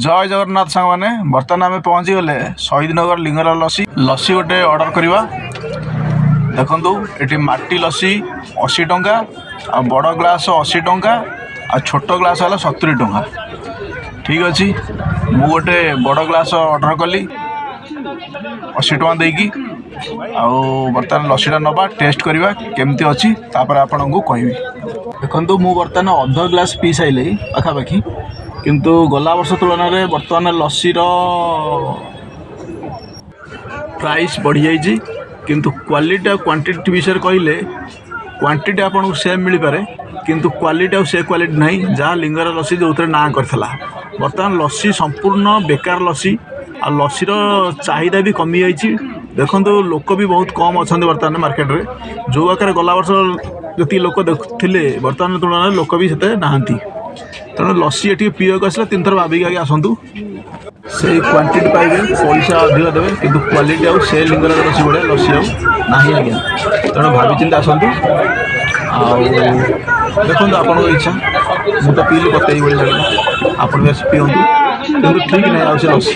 ଜୟ ଜଗନ୍ନାଥ ସାଙ୍ଗମାନେ। ବର୍ତ୍ତମାନ ଆମେ ପହଞ୍ଚିଗଲେ ଶହୀଦନଗର ଲିଙ୍ଗରାଜ ଲସି। ଲସି ଗୋଟେ ଅର୍ଡ଼ର କରିବା। ଦେଖନ୍ତୁ, ଏଠି ମାଟି ଲସି 80 ଟଙ୍କା, ଆଉ ବଡ଼ ଗ୍ଲାସ୍ 80 ଟଙ୍କା, ଆଉ ଛୋଟ ଗ୍ଲାସ୍ ହେଲା 70 ଟଙ୍କା। ଠିକ୍ ଅଛି, ମୁଁ ଗୋଟେ ବଡ଼ ଗ୍ଲାସ୍ ଅର୍ଡ଼ର କଲି 80 ଟଙ୍କା ଦେଇକି। ଆଉ ବର୍ତ୍ତମାନ ଲସିଟା ନେବା, ଟେଷ୍ଟ କରିବା କେମିତି ଅଛି, ତାପରେ ଆପଣଙ୍କୁ କହିବି। ଦେଖନ୍ତୁ, ମୁଁ ବର୍ତ୍ତମାନ ଅଧ ଗ୍ଲାସ୍ ପିଇ ସାରିଲି ପାଖାପାଖି। କିନ୍ତୁ ଗଲା ବର୍ଷ ତୁଳନାରେ ବର୍ତ୍ତମାନ ଲସିର ପ୍ରାଇସ୍ ବଢ଼ିଯାଇଛି। କିନ୍ତୁ କ୍ୱାଲିଟି ଆଉ କ୍ୱାଣ୍ଟିଟି ବିଷୟରେ କହିଲେ, କ୍ୱାଣ୍ଟିଟି ଆପଣଙ୍କୁ ସେମ୍ ମିଳିପାରେ, କିନ୍ତୁ କ୍ୱାଲିଟି ଆଉ ସେ କ୍ୱାଲିଟି ନାହିଁ, ଯାହା ଲିଙ୍ଗରାଜ ଲସି ଯେଉଁଥିରେ ନାଁ କରିଥିଲା। ବର୍ତ୍ତମାନ ଲସି ସମ୍ପୂର୍ଣ୍ଣ ବେକାର ଲସି, ଆଉ ଲସିର ଚାହିଦା ବି କମିଯାଇଛି। ଦେଖନ୍ତୁ, ଲୋକ ବି ବହୁତ କମ୍ ଅଛନ୍ତି ବର୍ତ୍ତମାନ ମାର୍କେଟରେ। ଯେଉଁ ଆକାରରେ ଗଲା ବର୍ଷ ଯେତିକି ଲୋକ ଦେଖୁଥିଲେ, ବର୍ତ୍ତମାନ ତୁଳନାରେ ଲୋକ ବି ସେତେ ନାହାନ୍ତି। ତେଣୁ ଲସି ଏଠିକି ପିଇବାକୁ ଆସିଲେ ତିନିଥର ଭାବିକି ଆଗେ ଆସନ୍ତୁ। ସେଇ କ୍ୱାଣ୍ଟିଟି ପାଇବେ, ପଇସା ଅଧିକ ଦେବେ, କିନ୍ତୁ କ୍ୱାଲିଟି ଆଉ ସେ ଲିଙ୍ଗରାଜ ଲସି ଭଳିଆ ଲସି ଆଉ ନାହିଁ ଆଜ୍ଞା। ତେଣୁ ଭାବିଚିନ୍ତି ଆସନ୍ତୁ ଆଉ ଦେଖନ୍ତୁ, ଆପଣଙ୍କ ଇଚ୍ଛା। ମୁଁ ତ ପିଇଲି, ମୋତେ ଏଇଭଳି ଲାଗିଲା। ଆପଣ ବି ଆସି ପିଅନ୍ତୁ, କିନ୍ତୁ ଠିକ୍ ନାହିଁ ଆଉ ସେ ଲସି।